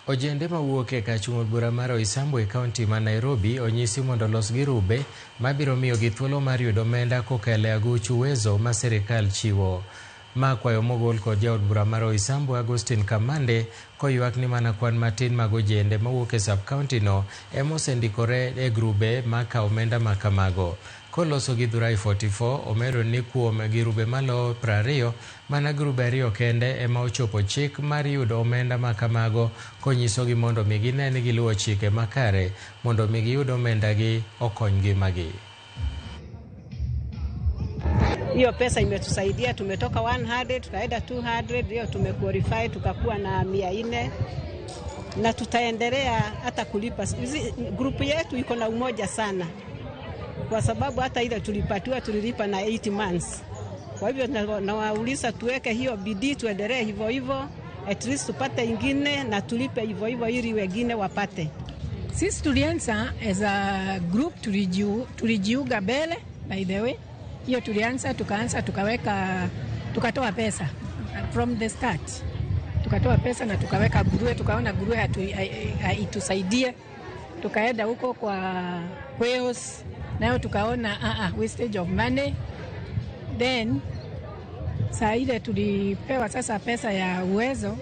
Ojende mawuok e kar chung' od bura mar Roysambu e kaunti ma Nairobi onyisi mondo olos girube mabiro miyogi thuolo mar yudo omenda kokalo e aguch Uwezo ma sirikal chiwo. Ma kwayo mogol kod jaod bura mar Roysambu Augustine Kamande koywak ni mana kwan matin mag ojende mawuok e sub county no ema osendikore e grube ma kawo omenda ma kamago. Koloso gi Githurai 44 omedo ni kuom girube maloyo 20 mana grube ariyo kende ema ochopo chik mar yudo omenda ma kamago konyisogi mondo mi gine ni giluwo chike makare mondo mi giyud omendagi okony ngimagi. Hiyo pesa imetusaidia, tumetoka 100 tukaenda 200, leo tumequalify tukakuwa na 400 na tutaendelea hata kulipa. Grupu yetu iko na umoja sana, kwa sababu hata ile tulipatiwa tulilipa na 8 months. Kwa hivyo nawauliza tuweke hiyo bidii, tuendelee hivyo hivyo, at least tupate ingine na tulipe hivyo hivyo ili wengine wapate. Sisi tulianza as a group, tulijiunga mbele, by the way. Hiyo tulianza, tukaanza, tukaweka, tukatoa pesa from the start. Tukatoa pesa na tukaweka nguruwe, tukaona nguruwe haitusaidie. Tukaenda huko kwa Wales, nayo tukaona wastage of money. Then saa ile tulipewa sasa pesa ya Uwezo,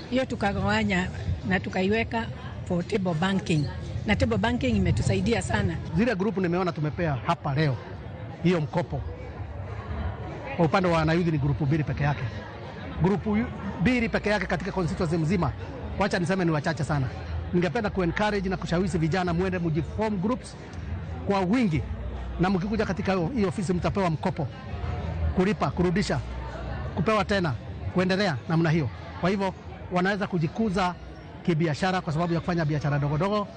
hiyo tukagawanya na tukaiweka for table banking. Na table banking imetusaidia sana. Zile group nimeona tumepea hapa leo hiyo mkopo kwa upande wa wanayouth ni grupu mbili peke yake. Grupu mbili peke yake katika constituency mzima, wacha niseme ni wachache sana. Ningependa ku encourage na kushawishi vijana muende mujiform groups kwa wingi, na mkikuja katika hiyo ofisi mtapewa mkopo kulipa, kurudisha, kupewa tena, kuendelea namna hiyo. Kwa hivyo wanaweza kujikuza kibiashara kwa sababu ya kufanya biashara dogo dogo.